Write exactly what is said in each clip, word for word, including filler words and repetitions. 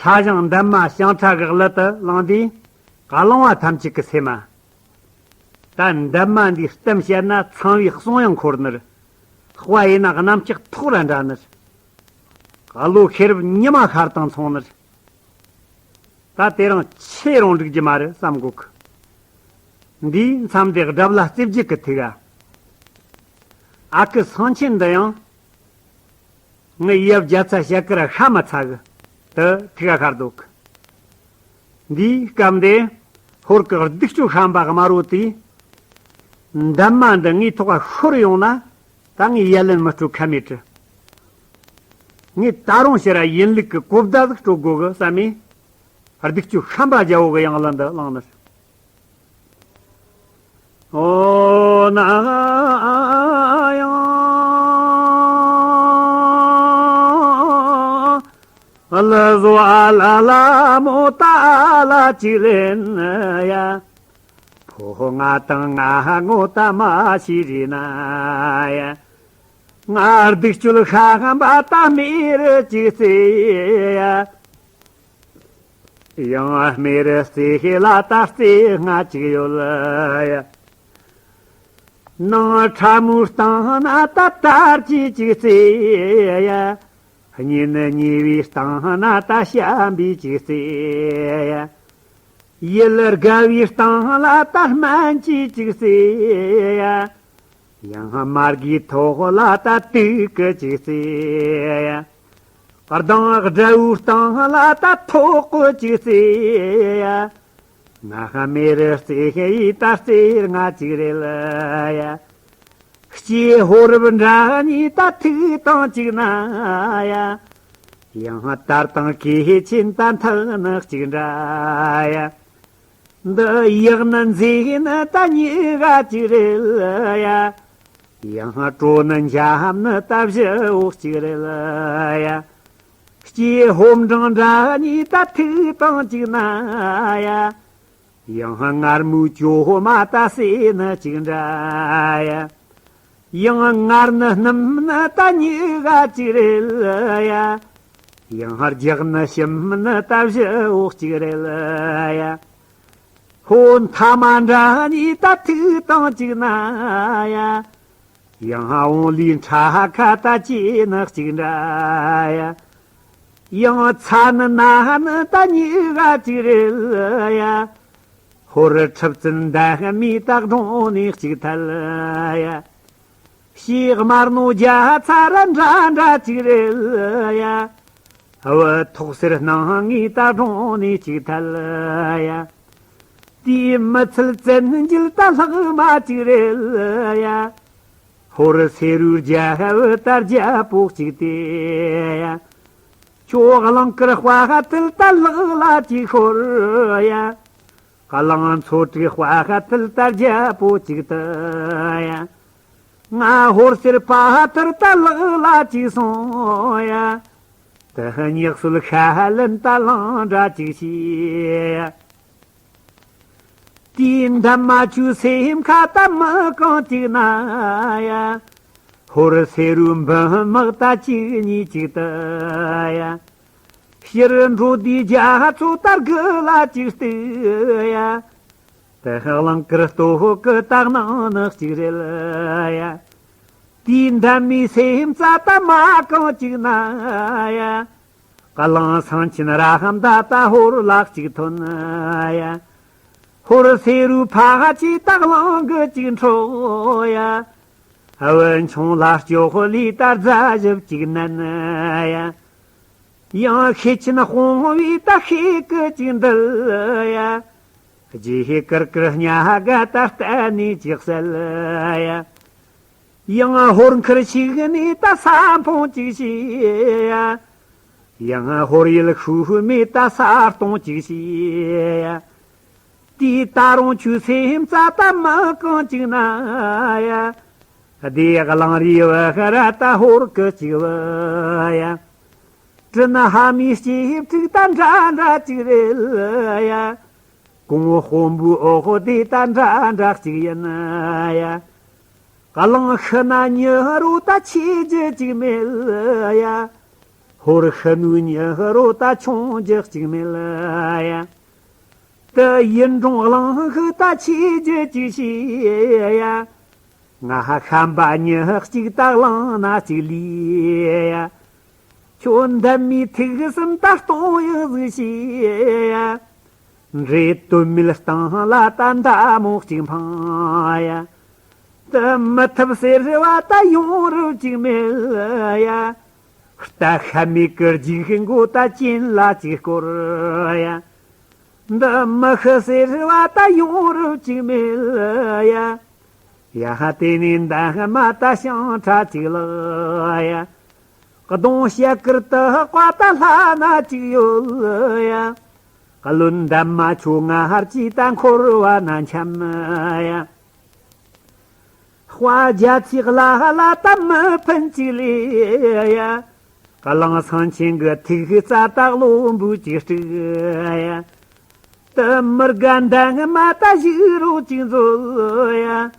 ཕྲ་ཞིང་འདབ་མ་ཞིང་ཁྲ་གི་གླུ་དེ་བླངས་དུས། རླུང་བ་ཐམས་ཅད་ཀྱི་སེམས་མ། ད་འདབ་མ་འདིའི་གཏམ་བཤད་ན་ཚངས་པའི་གསུང་ཡང་འཁོར་ནི་རེད། དཔའ་ཡིན་ན་གནམ་ལྕགས་ཐོག་ར་འདྲ་ནི་རེད། གློ་ཤེས་རབ་ཉི་མ་ཤར་དང་མཚུངས་ནི་རེད། ད་དེ་རིང་ཆེ་རུང་འགྲིག་རྒྱུ་མ་རེད་བསམ་གོ་གི། འདིའི་མཚམས་དེ་དགྲ་བླ་རྩེ་བརྒྱད་ཀྱི་ཐུགས་ཀ། ཨ་ཁུ་སེང་ཆེན་འདི་ཡང་། ངའི་ཡབ་རྒྱལ་ཚ་ཞལ་དཀར་ཤ་མི་ཚ་གི། དེ་ཐུགས་ཀ་ཤར་འདུག། འདིའི་སྐབས་འདི་ཧོར་གྱི་གདུག་སྤྱོད་ཤན་པ་དམར་པོ་དེས། འདབ་མ་འདི་ངའི་ཐོག་ཤོར་ཡོང་ན། ད་ངས་ཡ་ལན་མི་སྤྲོད་ཁ་མེད་དྲི། ངས་ད་རུང་ཕྱིར་ཡིན་ལུགས་ཀྱི་གོ་བརྡ་ཟིག་སྤྲོད་དགོས་གི་བསམ་མས། གདུག་སྤྱོད་ཤན་པ་རྒྱལ་པོ་གི་ཡང་གླུ་འདི་བླངས་ནི། ཨོ་ན་ཡང་། ལ་བཟོ་ཨ་ལ་ལ་མོ་ཏ་ལ་ཅི་ལེན་ཡ། ཕོ་ང་དང་ང་ངོ་ཏ་མ་ཤི་རི་ན་ཡ། ང་སྡིག་སྤྱོད་ཤ་ཁམ་པ་ཏ་མི་རི་ཅི་སི་ཡ། ཡང་སྨེ་རུ་རྩེ་ལ་ད་རྩེ་ལྔ་ཅིག་ཡོད་ལ་ཡ། ནང་ཁྲ་མོའི་སྟེང་ན་ད་དར་གྱི་ཅིག་རྩེ་ཡ། གཉེན་ཉེ་བའི་སྟེང་ན་ད་བྱམས་པའི་ཅིག་རྩེ་ཡ། ཡུལ་དགའ་བའི་སྟེང་ལ་ད་སྨན་གྱི་ཅིག་རྩེ་ཡ། ཡང་མར་གི་ཐོག་ལ་ད་དུག་གི་ཅིག་རྩེ་ཡ། གདང་དགྲ་བོའི་སྟེང་ལ་ད་ཐོག་གི་ཅིག་རྩེ་ཡ། ང་ཧ་མེ་རི་རྩེ་ཡི་ད་རྩེ་ལྔ་ཅིག་རེད་ལ་ཡ། སྐྱེས་ཕོ་རབ་འདྲ་གཉིས་ད་ཐུག་དང་ཅིག་ན་ཡ། ཡང་དར་དང་གོས་ཆེན་ད་མཐིལ་ནག་ཅིག་འདྲ་ཡ། འདི་གཡག་ནི་མཛེས་ནི་ད་ཉི་ག་ཅིག་རེད་ཡ། ཡང་གྲོ་ནི་འཇམ་ནི་ད་བཞི་འོག་ཅིག་རེད་ཡ། སྐྱེས་ཕོ་འབྲིང་འདྲ་གཉིས་ད་ཐུག་དང་ཅིག་ན་ཡ། ཡང་མངར་མོའི་ཇོ་མ་ད་སེ་ནི་ཅིག་འདྲ་ཡ། ཡང་མངར་ནི་སྣུམ་ནི་ད་ཉི་ག་ཅིག་རེད་ཡ། ཡང་རྒྱགས་ནི་ཞིམ་ནི་ད་བཞི་འོག་ཅིག་རེད་ཡ། ཧོ་མཐའ་མ་འདྲ་གཉིས་ད་ཐུག་དང་ཅིག་ན་ཡ། ཡང་བོང་ལུས་ཁྲ་ཁ་ད་ཅི་ནི་གཅིག་འདྲ་ཡ། ཡང་ཚ་ནི་ན་ནི་ད་ཉི་ག་ཅིག་རེད་ཡ། ཧོར་ཁྲི་བཙུན་འདན་མའི་ད་སྒྲུང་ནི་གཅིག་ཐལ་ཡ། ཕྱིའི་དམར་ནོ་རྒྱ་ཚ་ར་འདྲ་འདྲ་ཅིག་རེད་ཡ། བུ་ཐོག་སེར་སྣང་ངེ་ད་སྒྲུང་ནི་གཅིག་ཐལ་ཡ། དེའི་མི་ཚུལ་བཙན་འགྱུར་ད་ལྷག་མ་ཅིག་རེད་ཡ། ཧོར་སེ་རུའི་རྒྱལ་བུ་ད་རྒྱལ་པོ་གཅིག་དེ་ཡ། ཁྱོད་གླང་དཀར་དཔའ་ཧ་ཐལ་ད་ལག་ལ་ཅིག་ཤོར་ཡ། གླང་མཚོ་དྲུག་དཔའ་ཧ་ཐལ་ད་རྒྱལ་པོ་གཅིག་ཏུ་ཡ། ང་ཧོར་སེར་དཔའ་ཧ་ཐལ་ད་ལག་ལ་ཅིག་སོང་ཡ། དེ་ཉག་སུལ་ཤ་ལན་ད་ལང་འདྲ་ཅིག་ཤི་ཡ། དེའི་འདབ་མ་ཆུ་སེམས་ཁ་ད་མི་གང་ཅིག་ན་ཡ། ཧོར་སེ་རུ་འབུམ་དམག་ད་གཅིག་གཉིས་གཅིག་ཏུ་ཡ། ཕྱིར་འགྲོ་དུས་རྒྱ་མཚོ་ལྟར་དགུ་ལ་གཅིག་སྟེ་ཡ། དེ་གླིང་དཀར་སྟོད་གི་ད་སྣང་ནི་གཅིག་རེད་ཡ། དེའི་འདབ་མའི་སེམས་རྩ་ད་མ་གང་གཅིག་ན་ཡ། གླིང་སེང་ཆེན་ར་ཧམ་ད་ད་ཧོར་ལ་གཅིག་ཐོན་ཡ། ཧོར་སེ་རུ་ཕ་ཆེ་ད་གླིང་གི་གཅིག་འཕྲོག་ཡ། བུ་ཆུང་ལ་སྐྱོ་ལི་ད་རྫ་ཞབས་གཅིག་མནན་ཡ། ཡང་ཤེད་ཆེན་དཔུང་བའི་ད་ཤེད་ཀི་གཅིག་འདུལ་ཡ། རྗེས་ཀིར་ཀིར་ཉ་ག་ད་བསྟན་ནས་གཅིག་བསལ་ཡ། ཡང་ཧོར་མཁར་ཞིག་ནས་ད་ས་འཕོང་གཅིག་བྱས་ཡ། ཡང་ཧོར་ཡུལ་ཤུལ་མེད་ད་ས་སྟོང་གཅིག་བྱས་ཡ། དེའི་ད་རུང་ཆུ་སེམས་རྩ་ད་མི་གང་གཅིག་ན་ཡ། སྡེ་གླང་རིའི་བུ་ཧ་ར་ད་ཧོར་གི་གཅིག་བུ་ཡ། དྲིན་ཧ་མའི་སྐྱེས་ཕྲུག་ད་འདྲ་འདྲ་གཅིག་རེད་ཡ། གོང་དཔོན་པོའི་འོག་སྡེ་ད་འདྲ་འདྲ་གཅིག་ཡིན་ཡ། གླང་ཤི་ན་མྱི་རོ་ད་ཆེ་རྒྱུ་གཅིག་མེད་ཡ། ཧོར་ཤི་ནུ་ཉི་ཧི་རོ་ད་ཆུང་རྒྱུ་གཅིག་མེད་ཡ། དུ་ཡིན་འབྲོང་གླང་ཤུ་ད་ཆེ་རྒྱུ་གཅིག་ཤེས་ཡ། ང་ཤམ་པ་ཉི་ཧི་གཅིག་ད་གླང་ན་གཅིག་ལུས་ཡ། ཁྱོད་འདབ་མའི་ཐིག་གསུམ་ད་སྟོང་ཡང་ཟིག་ཤེས་ཡ། འདྲེ་དོན་མེད་སྟེང་ལ་ད་མདའ་མོ་གཅིག་འཕང་ཡ། དུ་མི་ཐུབ་ཟེར་བ་ད་ཡོང་རབས་ཅིག་མེད་ཡ། རྟ་ཤ་མེད་ཀི་རྒྱུག་མགོ་ད་གྱེན་ལ་ཅིག་སྐོར་ཡ། འདི་མི་ཤི་ཟེར་བ་ད་ཡོང་རབས་ཅིག་མེད་ཡ། ཡ་ཧ་དེ་ནས་འདན་མ་ད་ཤིང་ཁྲ་ཅིག་ལགས་ཡ། གདོང་ཤ་ཀིར་དུ་དཔའ་ད་ལྷ་ན་ཅིག་ཡོད་ཡ། བློན་འདན་མ་ཁྱོད་ང་ཧར་གྱིས་ད་འཁོར་བ་ན་འཁྱམས་ཡ། དཔའ་རྒྱ་ཚེ་བླ་བླ་ད་མི་ཕན་ཅིག་ལས་ཡ། གླང་སེང་ཆེན་གི་ཐིག་རྩ་དག་ལོ་འབུ་ཅིག་སྤྲུག་ཡ། དུ་མི་དགའ་འདན་མ་ད་བཞུགས་རོགས་ཅིག་མཛོད་ཡ།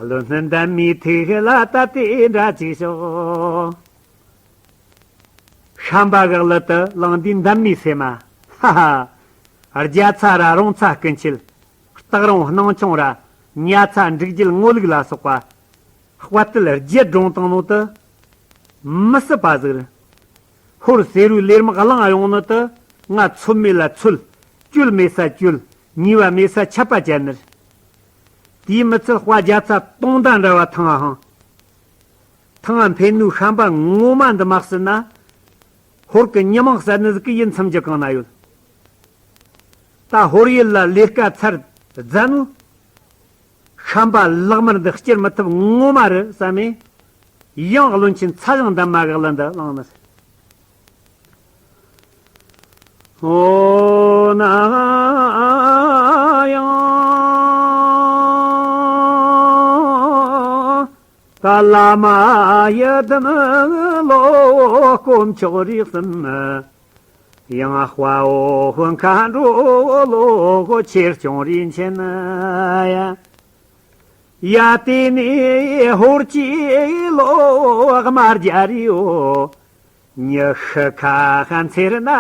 བློན་སྣ་འདན་མའི་ཐིག་ལ་ད་དེ་འདྲ་ཅིག་ཤོག་ཤམ་པ་གི་གླུ་དུ་གླང་འདིའི་འདབ་མའི་སེ་མ། ཧ་ཧ། རྒྱ་ཚ་ར་རོང་ཚ་སྐུ་མཆེད། སྟག་རོང་སྣང་ཆུང་ར། ཉ་ཚ་འབྲུག་རྒྱལ་ངོ་ལུག་ལ་སོགས་པ། དཔའ་རྟུལ་རྒྱུད་སྒྲོང་བཏང་ནོ་དུ། མི་སྲིད་པ་ཟིག་རེད། ཧོར་སེ་རུའི་ལེར་མག་གླང་ཡོང་ནི་དུ། ང་ཚོད་མེད་ལ་ཚོད། བཅོལ་མེད་ས་བཅོལ། ཉེས་པ་མེད་ས་ཆད་པ་བཅད་ནི་རེད། དེའི་མི་ཚད་དཔའ་རྒྱ་ཚ་དུང་ཟླ་འདྲ་བ་ཐང་ང་ཧང་། ཐང་ང་འཕེན་ནུ་ཤམ་པ་ངོ་མ་འདི་མ་བསད་ན། ཧོར་གི་མྱི་མང་བསད་ནི་ཟིག་གི་ཡིད་མཚམས་ཀྱི་གང་ན་ཡོད། ད་ཧོར་ཡུལ་ལ་ལས་ཀ་ཚར་རྫ་ནུ། ཤམ་པ་ལག་དམར་འདི་སྐྱུར་མི་ཐུབ་ངོ་མ་རེད་བསམ་མེ། ཡང་བློན་ཆེན་ཚ་ཞང་འདན་མ་གི་གླུ་འདི་བླངས་ནི། ཨོ་ན་ཡང་ད་བླ་མ་ཡི་དམ་ལོ་དཀོན་མཆོག་རིགས་གསུམ། ཡང་དཔའ་བོ་མཁའ་འགྲོ་ལོ་ཆེར་སྐྱོང་རིན་ཆེན་ཡ། ཡ་དེ་ནས་ཧོར་གྱི་ལོ་དམར་རྒྱ་རིའོ། ཉི་ཤུ་ཁ་ཧན་ཚེར་ན་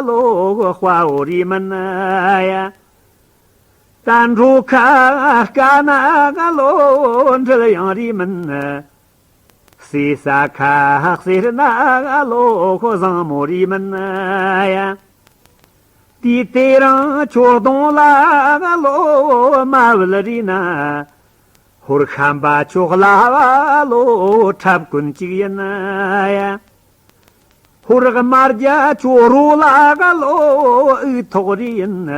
ལོ་དཔའ་བོ་རི་མིན་ཡ། ད་འགྲོ་ཁ་དཀའ་ན་ལོ་འབྲི་ཡང་རི་མིན། སྲས་ས་ཁ་ཟེར་ན་ལོ་བཟང་མོ་རི་མིན་ཡ། དེ་དེ་རང་ཁྱོད་གདོང་ལ་ལོ་མ་བུལ་རི་ན། ཧོར་ཤམ་པ་ཁྱོད་ལ་བ་ལོ་འཁྲབ་ཀུན་གཅིག་ཡིན་ཡ། ཧོར་དམར་རྒྱ་ཁྱོད་རོ་ལ་ག་ལོ་ཨུ་ཐོག་རི་ཡིན།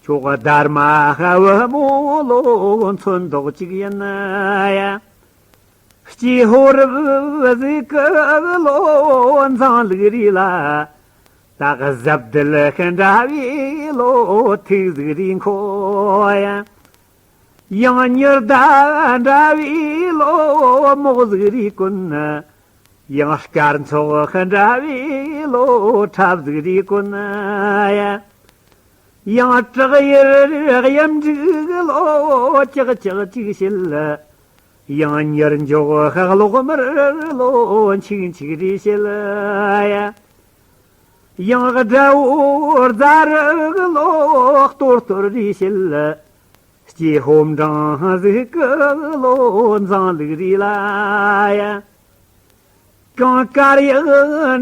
ཁྱོད་སྡར་མ་ཧ་བུ་མོ་ལོ་མཚོན་མདོག་གཅིག་ཡིན་ཡ། སྐྱེས་ཧོར་བུ་ཟིག་གི་ལོ་འཛང་ལུག་རི་ལ། ད་གཟབ་དལ་ཤི་འདྲ་བའི་ལོ་ཐིག་ཟིག་རི་འཁོ་ཡ། ཡང་ཉི་ཟླ་འདྲ་བའི་ལོ་མོག་ཟིག་རི་ཀུན། ཡང་སྐར་ཚོགས་ཤི་འདྲ་བའི་ལོ་འཁྲབ་ཟིག་རི་ཀུན་ཡ། ཡང་བྲག་ཡུལ་གཡམ་འབྲུག་ལོ་ཅག་ཅག་ཅིག་བྱེད། ཡང་ཉེར་འཇོག་གློག་དམར་ལོ་འཆིག་འཆིག་རེ་བྱེད་ཡ། ཡང་དགྲ་བོ་རྫ་རི་ལོ་གཏོར་གཏོར་རེ་བྱེད། སྐྱེས་ཧོམ་འབྲང་ཟིག་གི་ལོ་འཛང་ལུག་རེ་ལ་ཡ། གངས་དཀར་ཡག་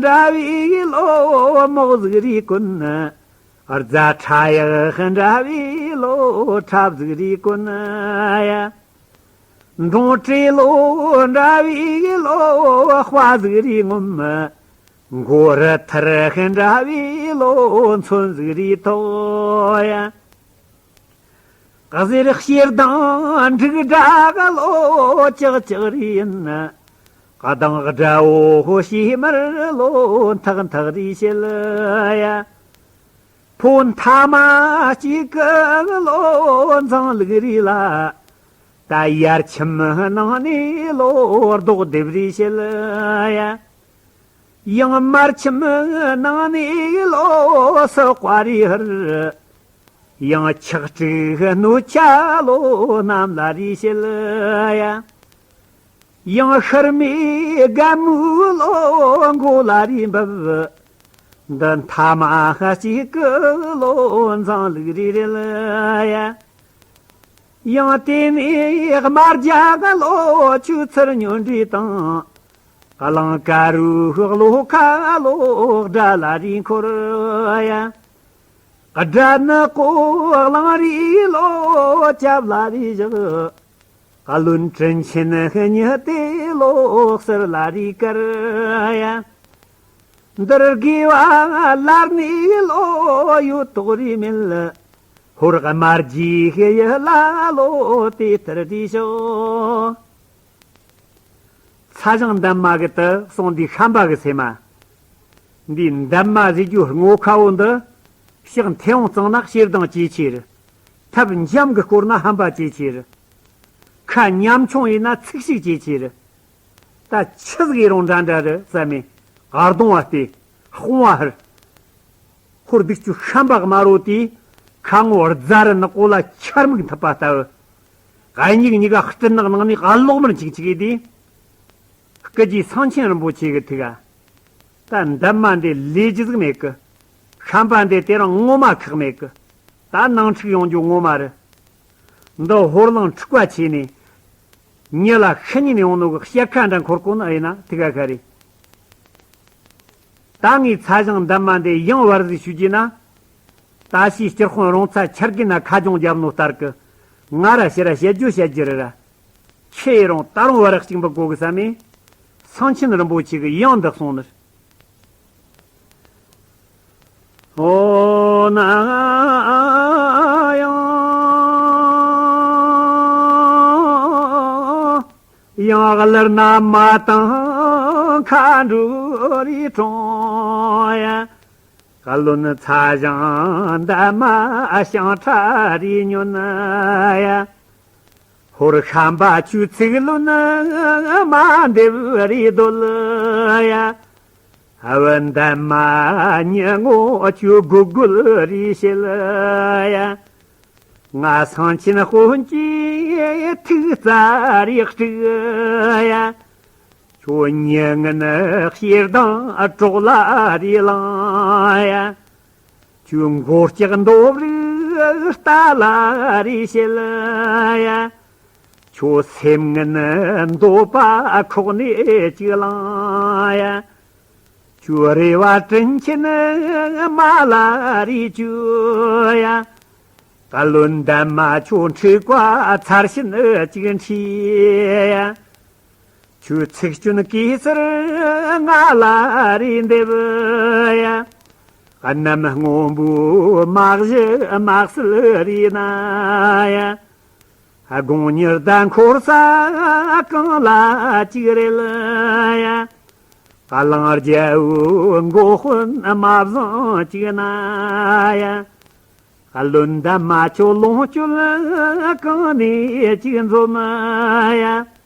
འདྲ་བའི་ལོ་མོག་ཟིག་རེ་ཀུན། རྫ་ཁྲ་ཡག་འདྲ་བའི་ལོ་ཁྲབ་ཟིག་རེ་ཀུན་ཡ། འབྲོང་བྲེ་ལོ་འདྲ་བའི་ལོ་དཔའ་ཟིག་རེ་ངོམ། མགོ་རུ་ཐར་འདྲ་བའི་ལོ་མཚོན་ཟིག་རེ་ཐོགས་ཡ། གཟེར་ཤེར་དང་འབྲུག་སྒྲ་ག་ལོ་ཅག་ཅག་རེ་ཡིན། གདང་དགྲ་བོ་ཤེས་མར་ལོ་འཐག་འཐག་རེ་བྱེད་ཡ། ཕོ་མཐའ་མ་གཅིག་གི་ལོ་འཛང་ལུག་རེ་ལ། ད་ཡར་ཁྱིམ་ནང་ནས་ལོ་རྡོག་རྡེབ་རེ་བྱེད་ཡ། ཡང་མར་ཁྱིམ་ནང་ནས་ལོ་སོ་ཀ་རེ་ཧར། ཡང་ཆག་དྲུག་སྣོད་ཆ་ལོ་གནམ་ལ་རེ་བྱེད་ཡ། ཡང་ཤར་མའི་རྒན་མོའི་ལོ་མགོ་ལ་རེ་འབབ། འདི་མཐའ་མ་གཅིག་གི་ལོ་འཛིང་ལུག་རེ་རེད་ཡ། ཡང་དེ་ནས་དམར་རྒྱ་གི་ལོ་ཆུ་ཚུར་ཉོན་འདྲེ་དང་། གླང་དཀར་རུའི་ལོ་ཁ་ལོ་དགྲ་ལ་རེ་འཁོར་ཡ། དགྲ་ནག་པོ་གླང་རིའི་ལོ་རྒྱབ་ལ་རེ་བཞག། བློན་དྲིན་ཆེན་གཉིས་དེ་ལོ་གསེར་ལ་རེ་དཀར་ཡ། འདིར་དགེ་བ་ལར་ནས་ལོ་ཡོད་དོགས་རེ་མེད། ཧོར་དམར་རྗེའི་ཡུལ་ལ་ལོ་དེ་ལྟར་བྲིས་ཤོག། ཚ་ཞང་འདན་མ་གི་དུ་སོང་འདི་ཤན་པ་གི་སེམས་མ། འདི་འདན་མ་ཟེར་རྒྱུ་སྔོ་ཁ་བོ་འདི། ཕྱག་མཐེ་བོང་གཙང་ན་ཞེ་སྡང་ཇེ་ཆེ་རེད། ཐབས་འཇམ་གི་བསྐོར་ན་ཧམ་པ་ཇེ་ཆེ་རེད། ཁ་ཉམ་ཆུང་ཡིན་ན་ཚིག་ཤུགས་ཇེ་ཆེ་རེད། ད་ཆི་ཟིག་ཡིན་རུང་འདྲ་འདྲ་རེད་བསམ་མེད། གར་གདོང་བ་སྟེ། དཔུང་བ་ཧར། ཧོར་སྡིག་ཅུ་ཤན་པ་དམར་བོ་དེས་ཁ་ངོ་རྫ་རི་ནག་པོ་ལ་ཆར་མིག་འཐིབས་པ་ལྟ་བུ། གད་སྙིགས་གཉིས་ཀ་སྤྲིན་ནག་ནང་ནས་གློག་དམར་འཁྱུག་འཁྱུག་གི་དེ། སྐུ་རྗེས་སེང་ཆེན་རིན་པོ་ཆེ་གི་ཐུགས་ཀ། ད་འདན་མ་འདི་ལས་རྒྱུ་ཟིག་མེད་གི། ཤན་པ་འདི་དེ་རིང་ངོ་མ་ཁག་མེད་གི། ད་ནང་འཁྲུག་ཡོང་རྒྱུ་ངོ་མ་རེད། འདི་ཧོར་གླིང་འཁྲུག་པ་ཆེ་ནས། མྱི་ལ་ཤི་ཉེན་ཡོང་ནོ་གི་ཤ་ཁ་འདྲ་འཁོར་གོ་ནི་ཨེ་ན་ཐུགས་ཀ་ཁ་རེད། ད་ངས་ཚ་ཞང་འདན་མ་འདི་ཡང་བར་ཟིག་ཞུ་རྒྱུ་ན། ད་ཕྱིའི་སྤྱིར་དཔོན་རོང་ཚ་ཆར་གི་ན་ཁ་རྒྱུང་རྒྱབ་ནོ་ལྟར་གི། ང་ར་ཕྱི་ར་བཤད་རྒྱུ་བཤད་རྒྱུ་རེད་ར། ཁྱེད་ཡི་རུང་ད་རུང་བར་གཅིག་འབུད་དགོ་གི་བསམ་མེད། སེང་ཆེན་རིན་པོ་ཆེ་གི་ཡང་འདི་གསུངས་ནི། འོ་ན་ཡང་ཡང་གླུར་ན་མ་དང་མཁའ་འགྲོ་རེ་གྲོང་ཡ། བློན་ཚ་ཞང་འདན་མ་ཞིང་ཁྲ་རེ་ཉོན་ཡ། ཧོར་ཤན་པ་ཁྱོད་ཚིག་བློན་མ་འདེབས་རེ་སྡོད་ཡ། བུ་འདན་མ་མྱི་ངོ་ཁྱོད་སྒུག་སྒུག་རེ་བྱེད་ཡ། ང་སེང་ཆེན་དཔོན་གྱི་ཐུགས་རྩ་རེ་དཀྲུག་ཡ། ཁྱོད་མྱི་ངན་ཞེ་སྡང་གྲོགས་ལ་རེ་ལངས་ཡ། ཁྱོད་མགོ་ལྕགས་འདོབ་རིགས་རྟ་ལ་རེ་བྱེད་ཡ། ཁྱོད་སེམས་ངན་འདོད་པ་ཁོག་ནས་ཅིག་ལངས་ཡ། ཁྱོད་རེ་བ་དྲིན་ཆེན་མ་ལ་རེ་བཅོལ་ཡ། བློན་འདན་མ་ཁྱོད་འཁྲུག་པ་ཚར་ཕྱིན་ཅིག་འཁྲིད་ཡ། ཁྱོད་ཚིག་སྐྱོན་གེ་སར་ང་ལ་རེ་འདེབས་ཡ། གནམ་སྔོན་པོའི་མ་གཞི་མ་གསལ་རེ་ན་ཡ། དགོང་ཉི་ཟླ་འཁོར་ས་གང་ལ་ཅིག་རེད་ཡ། གླང་རྒྱལ་བོའི་མགོ་དཔོན་མ་བཟང་ཅིག་ན་ཡ། བློན་འདན་མ་ཁྱོད་ལོངས་སྤྱོད་གང་ནས་ཅིག་འཛོམས་ཡ།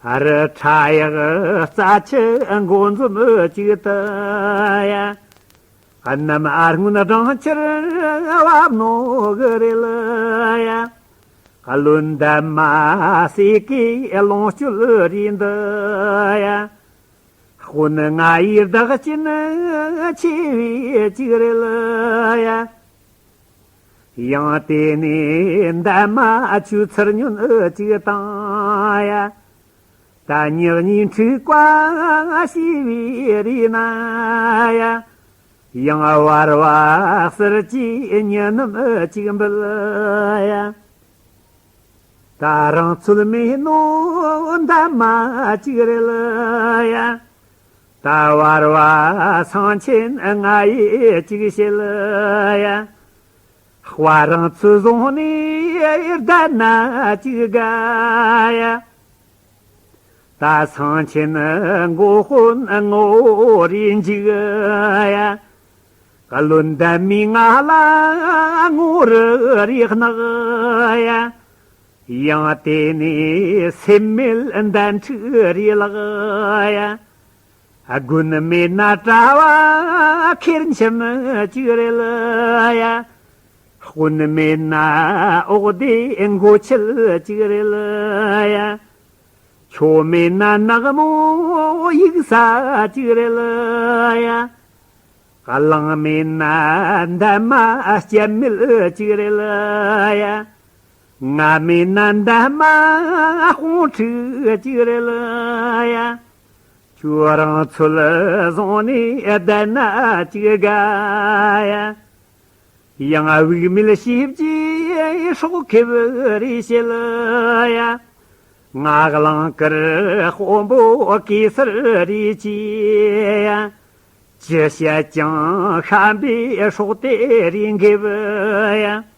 རི་ཁྲ་ཡག་རྩྭ་ཆུ་མགོ་འཛོམས་ཅིག་ཏུ་ཡ། གནམ་ཨ་སྔོན་སྦྲང་ཆར་བབས་ནོ་གི་རེད་ཡ། བློན་འདན་མ་སྲས་ཀྱི་ལོངས་སྤྱོད་རེད་འདི་ཡ། དཔོན་ང་ཡི་བདག་རྐྱེན་ཆེ་བའི་ཅིག་རེད་ཡ། ཡང་དེ་ནས་འདན་མ་ཆུ་ཚུར་ཉོན་ཅིག་བཏང་ཡ། ད་ཉག་ཉིག་འཁྲུག་པ་ཞི་བའི་རེ་ན་ཡ། ཡང་བར་བ་གསེར་གྱི་ཉི་སྣུམ་ཅིག་འབུལ་ཡ། ད་རང་ཚོད་མེད་ནོ་འདན་མ་ཅིག་རེད་ཡ། ད་བར་བ་སེང་ཆེན་ང་ཡི་ཅིག་བྱེད་ཡ། དཔའ་རང་ཚོད་བཟུང་ནས་བསྡད་ན་ཅིག་དགའ་ཡ། ད་སེང་ཆེན་མགོ་དཔོན་ངོ་རེ་འཇིགས་ཡ། བློན་འདན་མས་ང་ལ་ངོ་རུ་རེ་གནག་ཡ། ཡང་དེ་ནས་སེམས་མེད་འདན་ཕྲུག་རེ་ལག་ཡ། དགུན་མེད་ན་གྲྭ་བ་ཁེར་འཆམ་ཅིག་རེད་ཡ། དཔོན་མེད་ན་འོག་སྡེ་མགོ་ཁྱིལ་ཅིག་རེད་ཡ། ཁྱོད་མེད་ན་ནག་མོ་ཡུག་ས་ཅིག་རེད་ཡ། གླང་མེད་ན་འདབ་མ་སྐྱེད་མེད་ཅིག་རེད་ཡ། ང་མེད་ན་འདབ་མ་དཔུང་ཁྲིག་ཅིག་རེད་ཡ། ཁྱོད་རང་ཚོད་བཟུང་ནས་བསྡད་ན་ཅིག་དགའ་ཡ། ཡང་དབུགས་མེད་ཤེས་བྱའི་སྲོག་ཁེབས་རེ་བྱེད་ཡ། ང་གླང་དཀར་དཔོན་པོ་གེ་སར་རེ་བྱེད་ཡ། ཅི་བཤད་ཀྱང་ཤན་པའི་སྲོག་དེ་རེ་འགེབས་ཡ།